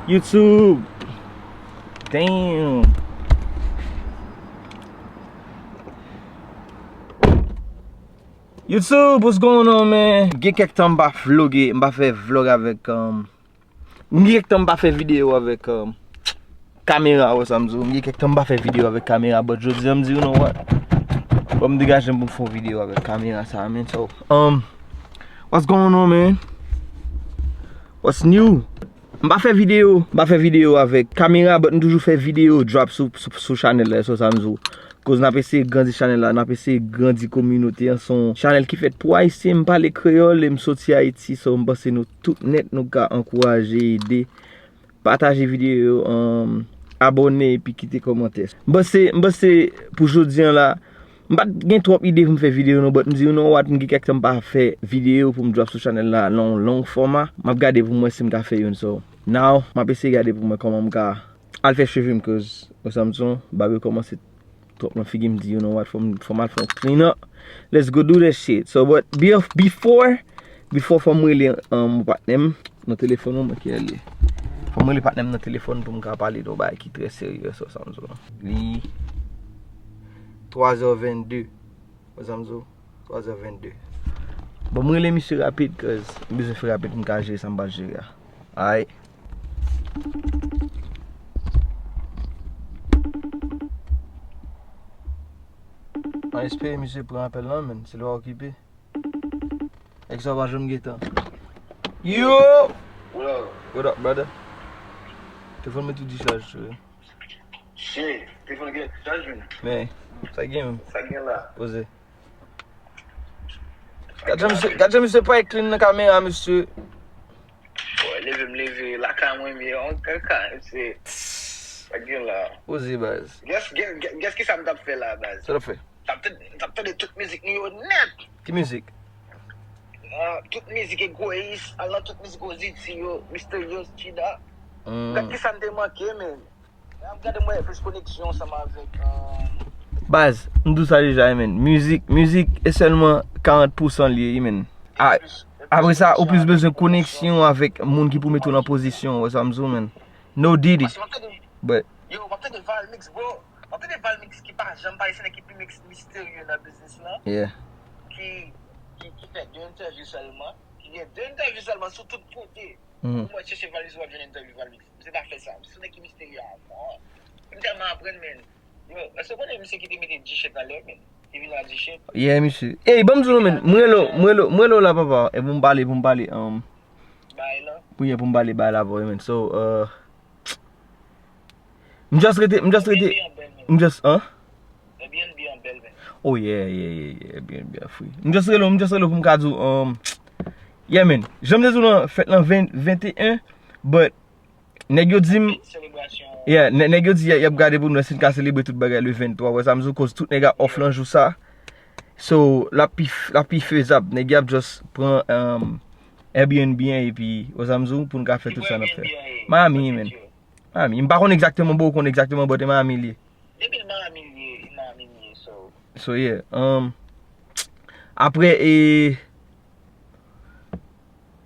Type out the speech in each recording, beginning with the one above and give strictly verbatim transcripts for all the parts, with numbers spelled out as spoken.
YouTube. Damn. YouTube, what's going on, man? Gen kèk tan m pa vloge, m pa fè vlog avèk, um, m gen kèk tan m pa fè videyo avèk, um, kamera, wè sa m di w. M gen kèk tan m pa fè videyo avèk kamera, but jodi a m di, you know what? Fò m degaje m pou m fè yon videyo avèk kamera sa, man. So, um, what's going on, man? What's new? M pa fè videyo, m pa fè videyo avèk kamera, but m toujou fè videyo drop sou, sou, sou chanèl la, so sa m di w. Koz n ap eseye grandi chanèl la, n ap eseye grandi kominote an. Se yon chanèl ki fèt pou Ayisyen, m pale kreyòl e m soti Ayiti, so m panse nou tout nèt nou ka ankouraje, ede, pataje videyo yo, um, abòne epi kite kòmantè. M panse, m panse pou jodi an la, m pa t gen twòp ide pou m fè videyo non, but m di, you know what, m gen kèk tan m pa fè videyo pou m drop sou chanèl la nan yon long fòma. M ap gade pou m wè si m ka fè youn, so now, m ap eseye gade pou m wè kòman m ka al fè cheve m, cause, wè sa m di w, bab yo kòmanse twòp nan figi m, di, you know what, fò m, fò m al fè yon clean up. Let's go do that shit. So, but be-, before, before fò m rele, um, patnè m nan telefòn, ou mwen ki rele. Fò m rele patnè m nan telefòn pou m ka pale de yon bagay ki trè serye, so sa m di w. Li twa zè vennde. Wè sa m di w? Twa zè vennde. Bon, m rele misye rapid, cause m bezwen fè rapid pou m ka jere sa m pral jere a. Alright. An espere misye pran apèl lan, man. Si l pa okipe. Èk sa w pa janm gen tan. Yo! What up? What up, brother? Telefòn mwen tou dichaj, sou. Shit, telefòn gen dichaj, man. Men, sa gen, man. Sa gen la? Poze. Gad jan misye, gad jan misye pa clean nan kamera, mesye. Bwoy, leve m leve, lakay mwen, men, on kaka, mesye. Sa gen la? Poze, baz. Guess, guess, guess, guess ki sa m t ap fè la, baz? Sa w t ap fè? M t ap tande, m t ap tande tout mizik nou yo nèt. Ki mizik? Ah, tout mizik Egoyis, al nan tout mizik Ozzy yo, Mysterious, Chida. Hmm. Gad ki sa m te manke, men. N ap gade mwen plis koneksyon ansanm avèk, euh, baz, m di w sa deja, wi, man. Mizik, mizik e sèlman karant pousan li ye, wi, man. A, apre sa, ou plis bezwen koneksyon avèk moun ki pou mete w nan pozisyon, wè sa m di w, man. No Diddy. Paske m ap tande, but yo, m ap tande Valmix, bro. M ap tande Valmix ki pa janm pale, se nèg ki pi mix misterye nan biznis lan. Yeah. Ki, ki, ki fè de entèvyou sèlman. Ki gen de entèvyou sèlman sou tout kote. Mhm. Ou mwen chèche Valmix, w ap jwenn entèvyou Valmix. Misye pa fè sa. Misye se nèg ki misterye a mò. M tèlman aprann, men. Yo, èske w konnen misye ki te mete G-Shit anlè, men? Ki vin a G-Shit? Yeah, misye. Ey, ban m di w non, men. M rele w, m rele w, m rele w la, papa. E pou m pale, pou m pale, um, bay lan? Pou, yeah, pou m pale bay la avè w, men. So, uh, m just rete, m just rete, Airbnb an bèl, men. M just, huh? Airbnb an bèl, men. Oh, yeah, yeah, yeah, yeah, Airbnb a free. M just rele w, m just rele w pou m ka di w, um, yeah, man. Jan m te di w lan, fèt lan ven, venteyen, but nèg yo di m, yeah, nè-, nèg yo di y, y ap gade pou nou si n ka selebre tout bagay le venntwa, wè sa m di w, koz tout nèg ap off lan jou sa. So, l ap pi f-, l ap pi fezab. Nèg y ap just pran, um, Airbnb an epi, wè sa m di w, pou n ka fè tout sa n ap fè. Miami, man. Miami. M pa konn egzakteman, bro, konn egzakteman, but e Miami li ye. Depi l Miami li ye, li Miami li ye, so. So, yeah. Um, apre, e,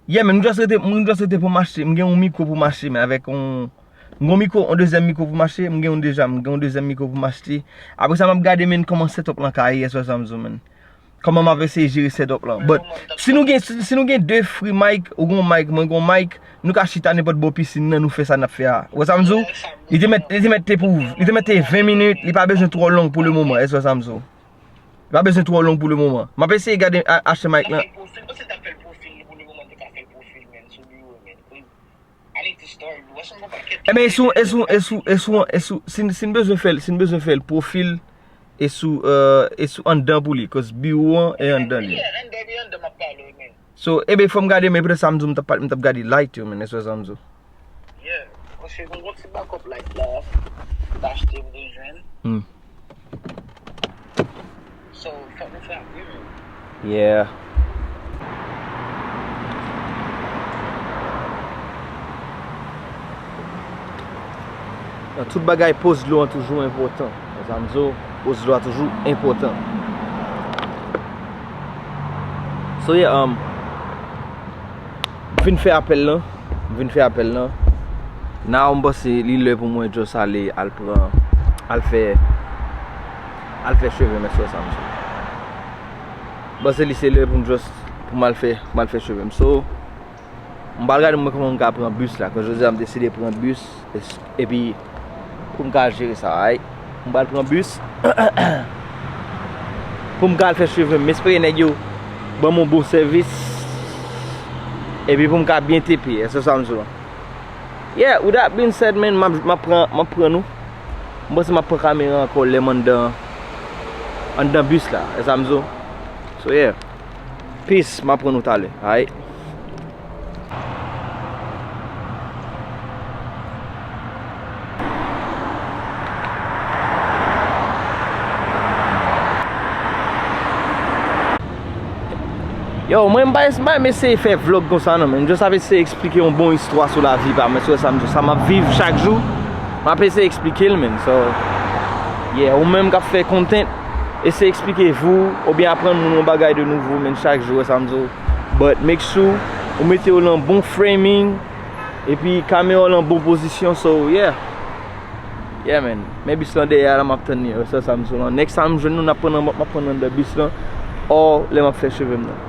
yeah, man, m just rete, m just rete pou m achte. M gen yon mikwo pou m achte, men avèk yon, m gen yon mikwo, yon dezyèm mikwo pou m achte. M gen yon deja, m gen yon dezyèm mikwo pou m achte. Apre sa, m ap gade, men, kòman setup lan ka ye, wè sa m di w, man. Kòman m ap eseye jere setup lan. But, si nou gen, si, si nou gen de free mic, ou gen yon mic, mwen gen yon mic, nou ka chita nenpòt bò pisin nan, nou fè sa n ap fè a. Wè sa m di w? Li te mèt, li te mèt te pou, li te mèt te ven minit, li pa bezwen twò long pou le moman, wè sa m di w? Li pa bezwen twò long pou le moman. M ap eseye gade a-, achte mic lan. Ebyen, e sou, e sou, e sou, e sou, si n, si n bezwen fè l, si n bezwen fè l pwofil, e sou, euh, e sou anndan pou li, cause biwo an e anndan li. So, ebyen, fò m gade, men petèt sa m di w, m t ap, m t ap gade light yo, men, e sou sa m di w. Yeah, paske m gon ti backup light la, m t achte, m te jwenn. Hmm. So, fòk nou fè apre, men. Yeah. Nan tout bagay, poz dlo an toujou enpòtan. Sa m di w, poz dlo a toujou enpòtan. So, yeah, um, m vin fè apèl lan. M vin fè apèl lan. Now m panse li lè pou mwen just ale al pran, al fè, al fè cheve m, èske w wè sa m di w? M panse li se lè pou m just, pou m al fè, pou m al fè cheve m. So, m pral gade mwen kòman m ka pran bis la. Kòm jodi a m deside pran bis, es-, epi pou m ka jere sa, alright? M pral pran bis pou m ka al fè cheve m. M espere nèg yo ban m yon bon sèvis. Epi pou m ka byen tepe, èske w wè sa m di w? Yeah, with that being said, man, m ap, m ap pran, m ap pran nou. M panse m ap pran kamera ankò lè m anndan, anndan bis la. Èske w wè sa m di w? So, yeah. Peace, m ap pran nou talè, alright? Yo, mwen m pa, m pa renmen eseye fè vlog konsa non, men m just ap eseye eksplike yon bon istwa sou lavi pa m, èske w wè sa m di w, sa m ap viv chak jou, m ap eseye eksplike l, man. So, yeah, ou menm k ap fè content, eseye eksplike vou, oubyen aprann moun yon bagay de nouvo, man, chak jou, w wè sa m di w. But make sure ou mete yo nan bon framing, epi kamera w nan bon pozisyon, so, yeah. Yeah, man. Men bis lan dèyè a la, m ap tann li. Èske w wè sa m di w lan? Next time m jwenn nou, n ap pran nan, m ap pran nan anndan bis lan. Or, lè m ap fè cheve m nan.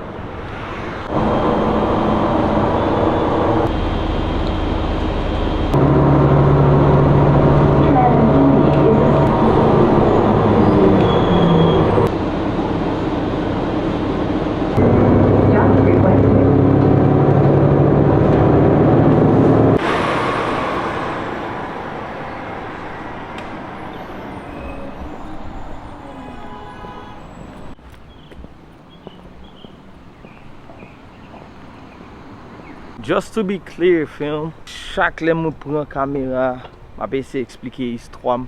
Just to be clear, fam, chak lè mwen pran kamera, m ap eseye eksplike istwa m,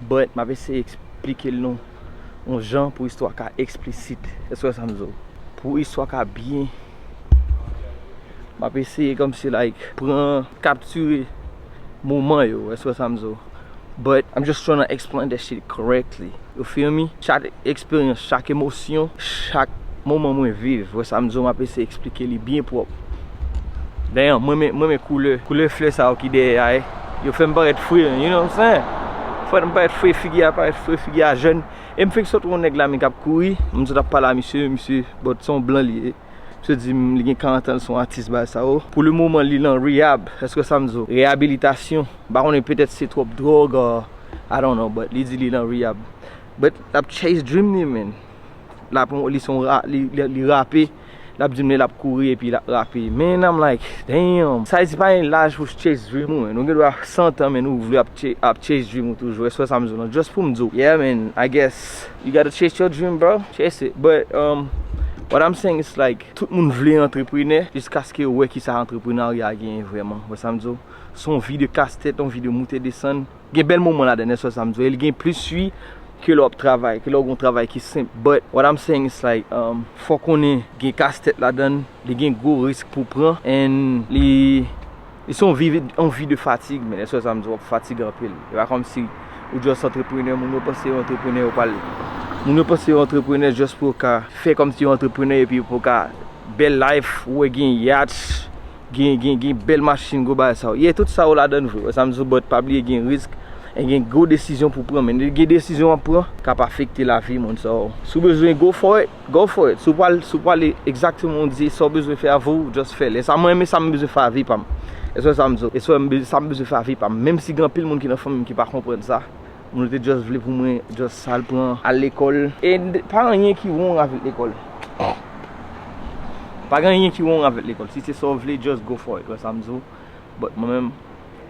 but m ap eseye eksplike l nou yon jan pou istwa ka eksplisit. Èske w wè sa m di w? Pou istwa ka byen, m ap eseye kòmsi, like, pran, kaptire moman yo, èske w wè sa m di w? But I'm just trying to explain that shit correctly. You feel me? Chak eksperyans, chak emosyon, chak moman mwen viv, w wè sa m di w, m ap eseye eksplike li byen pwòp. Dayè, mwen renmen, mwen renmen koulè, koulè flè sa yo ki dèyè a, eh. Yo fè m parèt fre, you know what I'm saying? Fè m parèt fre, figi a parèt fre, figi a jèn. E m fenk sot wè yon nèg la, men k ap kouri, m sot ap pale a misye, misye, but se yon blan li ye. Misye di m li gen karant an, l se yon atis bagay sa yo. Pou le moman, li nan rehab. Èske w wè sa m di w? Reyabilitasyon. M pa konnen, petèt se twòp dwòg, or, I don't know, but li di li nan rehab. But l ap chase dream li, man. L ap, li se yon ra-, li, li, li rape. L ap di m lè l ap kouri epi l ap rape. Man, I'm like, damn. Sa vle di pa gen laj pou chase dream ou, man. Ou gen dwa san tan, man, ou vle ap ch-, ap chase dream ou toujou. Èske w wè sa m di w lan? Just pou m di w. Yeah, man, I guess you gotta chase your dream, bro. Chase it. But, um, what I'm saying is, like, tout moun vle antreprenè jiskaske yo wè kisa antreprenarya genyen vrèman. W wè sa m di w? Se yon vi de kastèt, yon vi de moute desann. Gen bèl moman ladan l, èske w wè sa m di w? E l gen plis, wi, ke lè w ap travay, ke lè w gen yon travay ki senp. But what I'm saying is, like, um, fò w konnen gen kastèt ladan l, li gen gwo risk pou w pran, and li, li se yon vi, yon vi de fatig, man. Èske w wè sa m di w? W ap fatige anpil. E pa kòmsi ou just antreprenè, moun yo panse yo antreprenè, yo pral, moun yo panse yo antreprenè just pou yo ka fè kòmsi yo antreprenè, epi pou yo ka bèl life, ou wè gen yacht, gen, gen, gen bèl machin, gwo bagay sa yo. Yeah, tout sa yo ladan l vre, w wè sa m di w, but pa bliye gen risk, e gen gwo desizyon pou pran, men gen desizyon w ap pran k ap afekte lavi moun sa yo. Si w bezwen go for it, go for it. Si w pral, si w prale egzakteman w di sa w bezwen fè avè w, just fè l. E sa mwen menm, e sa m bezwen fè a vi pa m. E sa m di w. E sa m be-, sa m bezwen fè a vi pa m. Menm si gen anpil moun ki nan fanmi m ki pa konprann sa. Moun yo te just vle pou mwen just al pran, al lekòl. E n-, pa anyen ki wrong avèk lekòl. Pa gen anyen ki wrong avèk lekòl. Si se sa w vle, just go for it. Wè sa m di w. But mwen menm,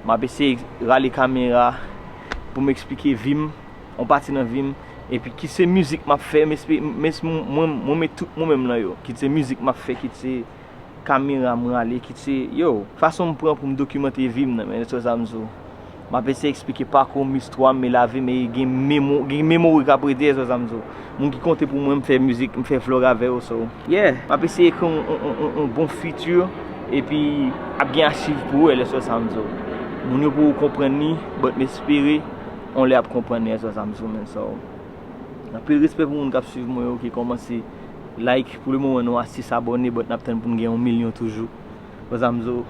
m ap eseye rale kamera pou m eksplike vi m, yon pati nan vi m, epi kit se mizik m ap fè, m espe-, m es-, mwen, mwen met tout mwen menm nan yo. Kit se mizik m ap fè, kit se kamera m rale, kit se, yo, fason m pran pou m dokimante vi m nan, men, èske w wè sa m di w? M ap eseye eksplike pakou m, istwa m, e lavi m, e gen memo-, gen memori k ap rete, èske w wè sa m di w? Moun ki konte pou mwen, m fè mizik, m fè vlog avè yo, so, yeah, m ap eseye ekri yon, yon, yon, yon, yon bon fiti, epi ap gen achiv pou ou, èske w wè sa m di w? Moun yo poko konprann li, but m espere yon lè y ap konprann li, èske w wè sa m di w, man, so. Anpil respè pou moun k ap swiv mwen yo, ki kòmanse like. Pou le moman, nou a sis abòne, but n ap tann pou n gen yon milyon toujou. Wè sa m di w?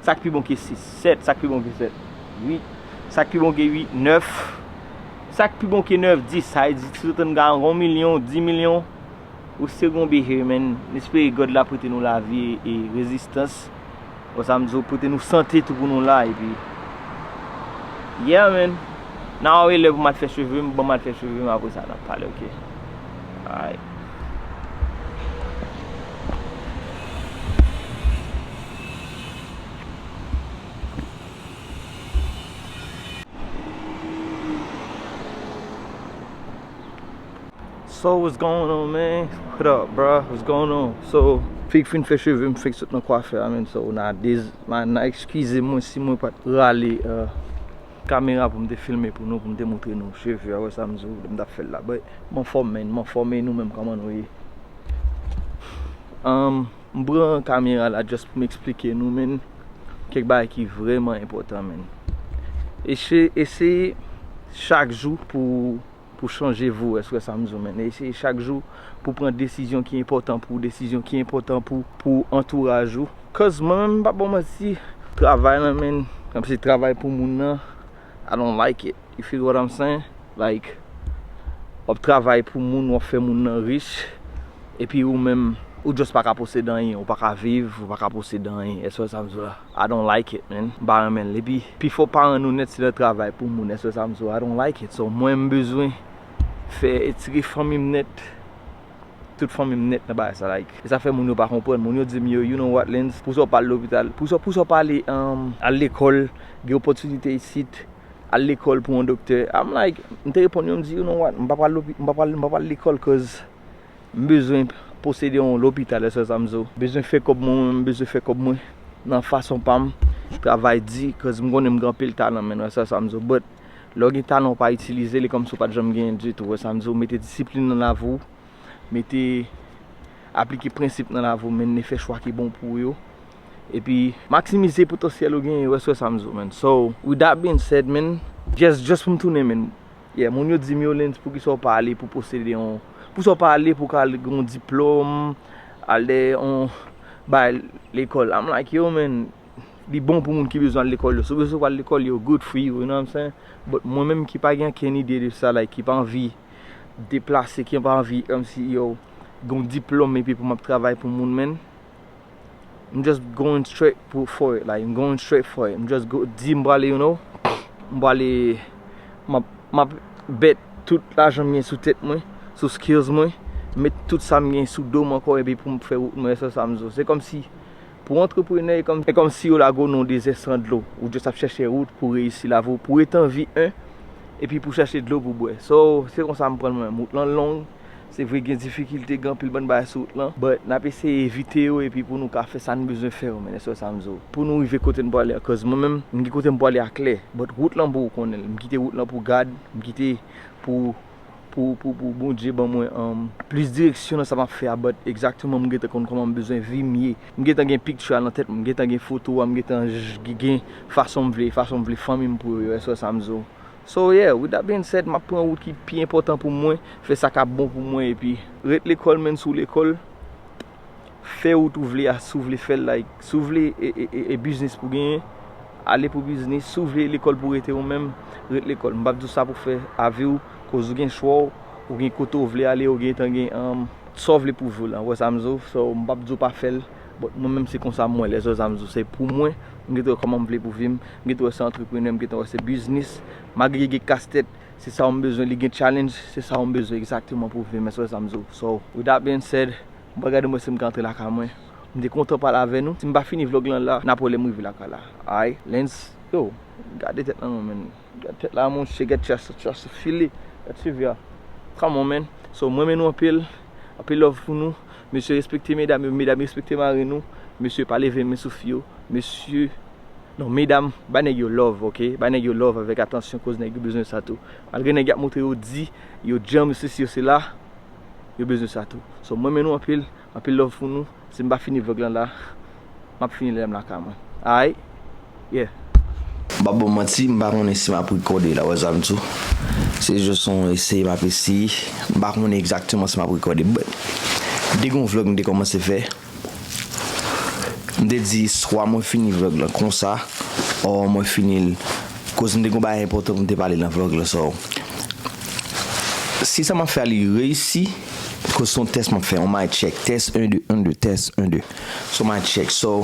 Sa k pi bon ke sis, sèt, sa k pi bon ke sèt. uit. Sa k pi bon ke uit, nèf. Sa k pi bon ke nèf, dis. Sa vle di, si w tann gen yon milyon, dis milyon, ou se gon behe, man. N espere God la prete nou lavi e rezistans. Bon, sa m di w, prete nou sante tou pou nou la, epi, yeah, man. Nan yon lè pou m al fè cheve m, ban m al fè cheve m, apre sa, n ap pale, ok? Alright. So, what's going on, man? What up, bro? What's going on? So, fi k fin fè cheve m, fi k sot nan kwafè a, man. So, nowadays, man, n a eskize mwen si mwen pa t rale, uh, kamera pou m te filme pou nou, pou m te montre nou cheve a, wè sa m di w, m t ap fè l la. But, m anfòm, man, m anfòm, e nou menm, kòman nou ye? Um, m pran kamera la just pou m eksplike nou, man, kèk bagay ki vrèman enpòtan, man. Eseye, eseye chak jou pou, pou chanje vi w, èske w wè sa m di w, man? Eseye chak jou pou pran desizyon ki enpòtan pou w, desizyon ki enpòtan pou, pou antouraj ou. Cause mwen menm, m p ap ba w manti, travay lan, man, kòmsi travay pou moun nan, I don't like it. You feel what I'm saying? Like, w ap travay pou moun, w ap fè moun nan rich, epi ou menm, ou just pa ka posede anyen, ou pa ka viv, ou pa ka posede anyen. Èske w wè sa m di w la? I don't like it, man. M pa renmen l. Epi, pifò paran nou nèt se nan travay pou moun. Èske w wè sa m di w? I don't like it. So, mwen, m bezwen fè etire fanmi m nèt. Tout fanmi m nèt nan bagay sa, like. E sa fè moun yo pa konprann. Moun yo di m, yo, you know what, Lens, pou sa w pa al lopital, pou sa, pou sa w pa ale, um, al lekòl, gen opòtinite isit, al lekòl pou yon doktè. I'm like, m te reponn yo, m di, you know what, m pa pral lopi-, m pa pral, m pa pral lekòl, cause m bezwen posede yon lopital, èske w wè sa m di w? M bezwen fè kòb mwen, mwen, m bezwen fè kòb mwen nan fason pa m, travay di, cause m konnen m gen anpil talan, man, èske w wè sa m di w? But, lè w gen talan w pa itilize l, e kòmsi w pa t janm genyen ditou, w wè sa m di w? Mete disiplin nan lavi w, mete, aplike prensip nan lavi w, man, e fè chwa ki bon pou ou yo. Epi, maksimize potansyèl ou genyen yo, èske w wè sa m di w, man? So, with that being said, man, just, just pou m tounen, man. Yeah, moun yo di m, yo, Lens, poukisa w pa ale pou posede yon, poukisa w pa ale pou w ka al gen yon diplòm, al dèyè yon, bay lekòl? I'm like, yo, man, li bon pou moun ki bezwen al lekòl yo. Si w bezwen pral lekòl yo, good for you, you know what I'm saying? But mwen menm ki pa gen okenn ide de sa, like, ki pa anvi deplase, ki pa anvi, kòmsi, yo, gen yon diplòm epi pou m ap travay pou moun, man. I'm just going straight pou, for it, like, I'm going straight for it. I'm just go, di m prale, you know, m prale, m ap, m ap bet tout lajan m gen sou tèt mwen, sou skills mwen, met tout sa m gen sou do m ankò, epi pou m fè wout mwen, se sa m di w. Se kòmsi, pou antreprenè, e kòm, e kòmsi yo lage w nan yon dezè san dlo, ou just ap chèche wout pou reyisi lavi w, pou ret an vi, en, epi pou chèche dlo pou bwè. So, se konsa m pran l mwen menm. Wout lan long, se vre gen difikilte, gen anpil bann bagay sou wout lan, but n ap eseye evite yo epi pou nou ka fè sa n bezwen fè yo, man, èske w wè sa m di w? Pou nou rive kote n prale a, cause mwen menm, m gen kote m prale a klè, but wout lan pou ou konnen l. M kite wout lan pou God, m kite pou, pou, pou, pou Bondye ban mwen, um, plis direksyon nan sa m ap fè a, but egzakteman m gentan konn kòman m bezwen vi m ye. M gentan gen picture a nan tèt mwen, m gentan gen foto a, m gentan j-, gen fason m vle, fason m vle fanmi m pou yo, èske w wè sa m di w? So, yeah, with that being said, m ap pran wout ki pi enpòtan pou mwen, fè sa k ap bon pou mwen, epi ret lekòl, man, si w lekòl, fè wout ou vle a, si w vle fè l, like, si w vle e, e, e, e biznis pou genyen, ale pou biznis, si w vle lekòl pou rete ou menm, ret lekòl. M p ap di w sa pou fè a vi w, koz ou gen chwa w, ou gen kote w vle ale, ou gentan gen, um, sa w vle pou vi w la, w wè sa m di w? So, m p ap di w pa fè l, but mwen menm se konsa m wè l, èske w wè sa m di w? Se pou mwen, m gentan wè kòman m vle pou vi m, m gentan wè se antreprenè, m gentan wè se biznis, malgre gen kastèt, se sa w m bezwen, li gen challenge, se sa w m bezwen egzakteman pou vi m, èske w wè sa m di w? So, with that being said, m pral gade mwen si m ka antre lakay mwen. M te kontan pale avè nou. Si m pa fini vlog lan la, n ap wè lè m rive lakay la. Alright, Lens, yo, gade tèt lan non, man. Gade tèt la, monchè, gade chest, chest file. Gade cheve a. Come on, man. So, mwen renmen nou anpil. Anpil love pou nou. Mesye, respekte medam yo, medam, respekte mari nou. Mesye, pa leve men sou fi yo. Mesye, non, medam, bay nèg yo love, ok? Bay nèg yo love avèk atansyon, koz nèg yo bezwen sa tou. Malgre nèg y ap montre yo di, yo djanm, yo sesi, yo sela, yo bezwen sa tou. So, mwen renmen nou anpil, anpil love pou nou. Si m pa fini vlog lan la, m ap fini lè m lakay mwen. Alright? Yeah. M p ap ba w manti, m pa konnen si m ap rekòde la, w wè sa m di w. Se jis yon eseye m ap eseye. M pa konnen egzakteman si m ap rekòde, but m te gen yon vlog m te kòmanse fè. M te di swa mwen fini vlog lan konsa, or mwen fini l Koz m te gon bagay enpòtan pou m te pale nan vlog la, so. Si sa m ap fè a li reyisi, koz se yon tès m ap fè, on mic check, tès en de, en de, tès en de. So mic check, so.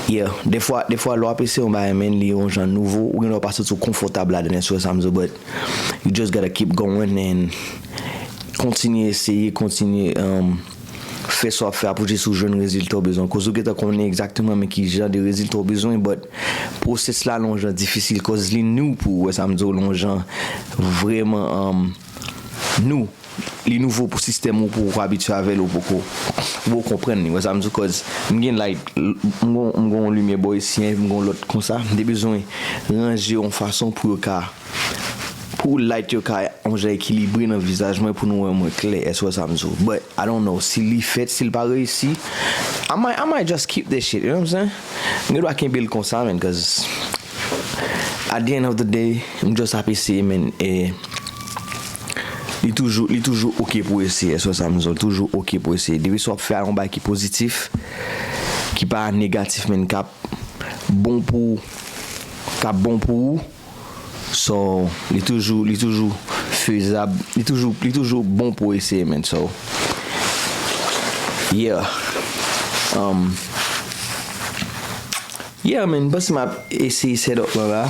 Yeah, defwa, defwa lè w ap eseye yon bagay, men li yon jan nouvo, ou gen dwa pa santi w konfòtab ladan l, èske w wè sa m di w, but you just gotta keep going and kontinye eseye, kontinye, um, fè sa w ap fè a pou jis ou jwenn rezilta w bezwen. Koz ou gentan konnen egzakteman men ki jan de rezilta w bezwen, but pwosès la l yon jan difisil, koz li new pou ou, wè sa m di w, l yon jan vrèman, um, new. Li nouvo pou sistèm ou, pou ou abitye avè l, ou poko, ou poko konprann li, wè sa m di w, koz m gen light, m gon, m gon limyè bò isi, m gon lòt konsa, m te bezwen ranje yon fason pou yo ka pou light yo ka yon jan ekilibre nan vizaj mwen pou nou wè mwen klè, èske w wè sa m di w? But I don't know si li fèt, si l pa reyisi. I might, I might just keep this shit, you know what I'm saying? M gen dwa kenbe l konsa, man, cause at the end of the day, m just ap eseye, man, e li toujou, li toujou oke pou eseye, èske w wè sa m di w? Toujou oke pou eseye. Depi sa w ap fè a yon bagay ki pozitif, ki pa negatif, man, k ap bon pou, k ap bon pou ou, so, li toujou, li toujou fezab, li toujou, li toujou bon pou eseye, man. So, yeah. Um, yeah, man, m panse m ap eseye set up lan la.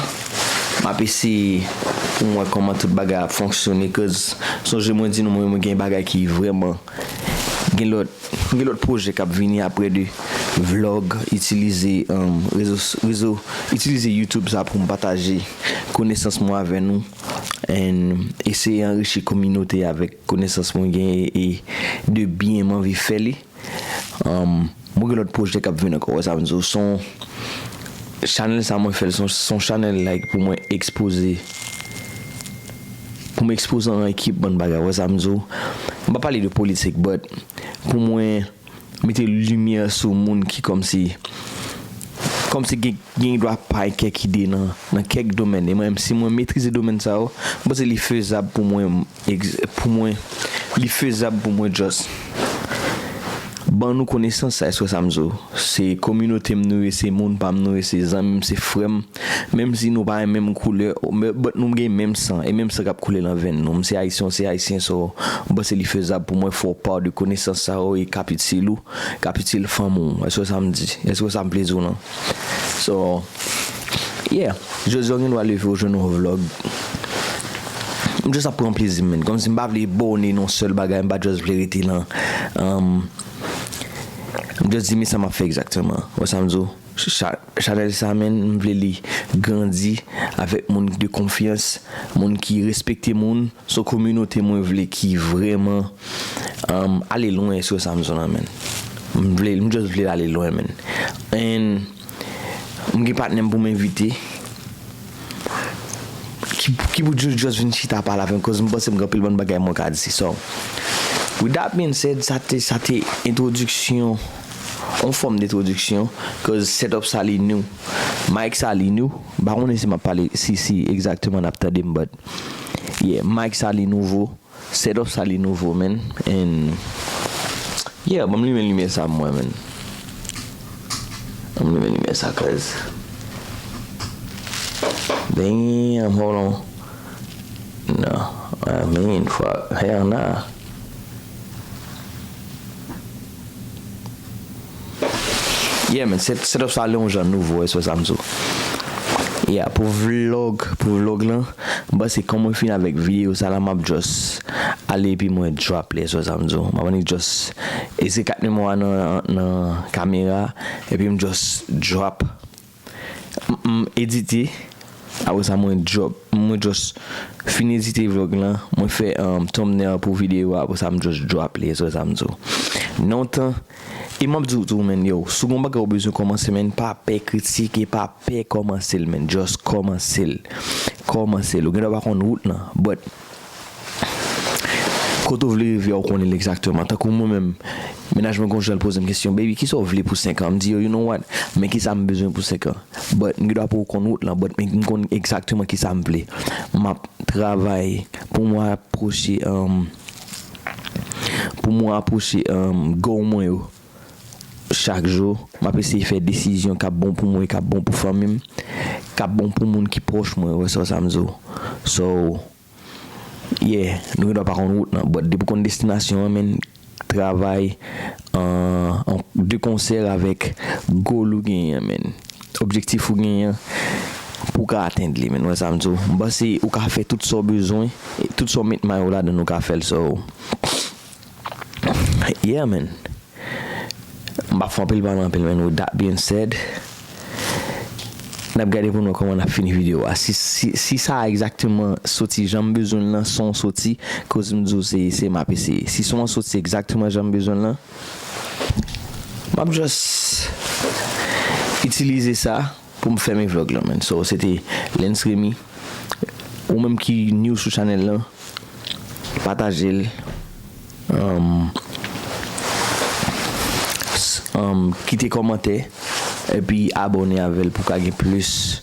M ap eseye pou m wè kòman tout bagay ap fonksyone, cause sonje mwen di nou, mwen, mwen gen bagay ki vrèman gen lòt, gen lòt pwojè k ap vini apre de vlog, itilize, um, rezo, rezo, itilize YouTube sa pou m pataje konesans mwen avè nou, and eseye anrichi kominote avèk konesans mwen genyen e de byen m anvi fè li. Um, mwen gen lòt pwojè k ap vini ankò, wè sa m di w, se yon chanèl sa mwen fè l, se yon, se yon chanèl, like, pou mwen ekspoze, pou mwen ekspoze an ekip bann bagay, wè sa m di w. M pa pale de politik, but pou mwen mete limyè sou moun ki kòmsi, kòmsi gen, gen dwa pa gen kèk ide nan, nan kèk domèn. E mwen menm, si mwen metrize domèn sa yo, m panse li fezab pou mwen, ex-, pou mwen, li fezab pou mwen just ban nou konesans sa, èske w wè sa m di w? Se kominote m nou ye, se moun pa m nou ye, se zanmi m, se frè m. Menm si nou pa gen menm koulè, men, but nou gen menm san, e menm san k ap koule nan venn nou. M se ayisyen, w se ayisyen, so, m panse li fezab pou mwen fè w pa de konesans sa yo e k ap itil ou, k ap itil fanmi w. Èske w wè sa m di? Èske w wè sa m vle di w lan? So, yeah, jodi a w gen dwa leve w jwenn yon vlog. M just ap pran plezi m, man. Kòmsi m pa vle bòne nan yon sèl bagay, m pa just vle rete lan, um, m just di, men sa m ap fè egzakteman. Wè sa m di w? Cha-, chanèl sa, man, m vle li grandi avèk moun de konfyans, moun ki respekte moun. Se yon kominote mwen vle ki vrèman, um, ale lwen, èske w wè sa m di w lan, man? M vle, m just vle l ale lwen, man. And m gen patnè m pou m envite. Ki, ki pou just, just vin chita pale avè m, cause m panse m gen anpil bann bagay mwen ka di. So, with that being said, sa te, sa te entwodiksyon, yon fòm de entwodiksyon, cause setup sa li new. Mic sa li new. M pa konnen si m ap pale, si, si egzakteman n ap tande m, but yeah, mic sa li nouvo. Setup sa li nouvo, man. And yeah, ban m limen limyè sa mwen, man. Ban m limen limyè sa, cause damn, hold on. No, I mean, fuck, hell nah. Yeah, man, set, setup sa li yon jan nouvo, èske w wè sa m di w? Yeah, pou vlog, pou vlog lan, m panse kan mwen fini avèk videyo sa la, m ap just ale epi mwen drop li, èske w wè sa m di w? M ap annik just ese kat memwa nan, nan kamera, epi m just drop. M, m edite, apre sa mwen drop. Mwen just fin edite vlog lan, mwen fè, um, thumbnail pou videyo a, apre sa m just drop li, èske w wè sa m di w? Nan yon tan, e m ap di w tou, man, yo, si w gon bagay ou bezwen kòmanse, man, pa pè kritike, pa pè kòmanse l, man, just kòmanse l. Kòmanse l. Ou gen dwa pa konn wout lan, but kote w vle rive a, ou konnen l egzakteman. Tankou mwen menm, mennaj mwen gon jan l poze m kesyon, "Baby, kisa w vle pou senk an?" M di yo, "You know what? Men kisa m bezwen pou senk an." But m gen dwa poko konn wout lan, but m konn egzakteman kisa m vle. M ap travay pou mwen apwoche, um, pou mwen apwoche, um, goal mwen yo. chak jou. M ap eseye fè desizyon k ap bon pou mwen, k ap bon pou fanmi m, k ap bon pou moun ki pwòch mwen, wè sa sa m di w. So, yeah, nou gen dwa pa konn wout nan, but depi w konn destinasyon an, men travay an, an de konsè avèk goal ou genyen, men objektif ou genyen pou w ka atenn li, men wè sa m di w. M panse ou ka fè tout sa w bezwen, tout sa w met may ou ladan, ou ka fè l, so, yeah, man. M p ap fè anpil pale anpil, men with that being said, n ap gade pou nou kòman n ap fini videyo a. Si, si, si sa egzakteman soti jan m bezwen l lan, son soti, koz m di w se, se m ap eseye. Si son an soti egzakteman jan m bezwen l lan, m ap just itilize sa pou m fèmen vlog lan, man. So, se te Lens Remy. Ou menm ki new sou chanèl lan, pataje l. Um, s- um, kite kòmantè epi abòne avè l pou ka gen plis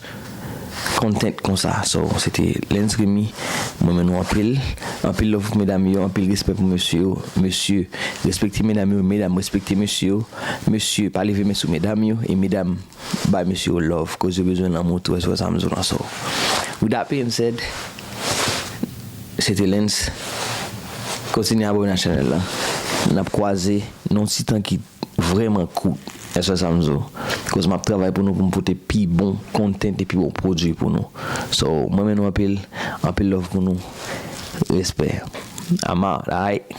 content konsa. So, se te Lens Remy. Mwen renmen nou anpil. Anpil love pou medam yo, anpil respè pou mesye yo. Mesye, respekte medam yo, medam, respekte mesye yo. Mesye, pa leve men sou medam yo, e medam, bay mesye yo love, koz yo bezwen lanmou tou, èske sa m di w lan so. With that being said, se te Lens. Kontinye abòne a chanèl la. N ap kwaze nan yon ti tan ki vrèman kout. Èske sa m di w? Koz m ap travay pou nou, pou m pote pi bon content e pi bon pwodui pou nou. So, mwen renmen nou anpil, anpil love pou nou. Respè. I'm out, alright?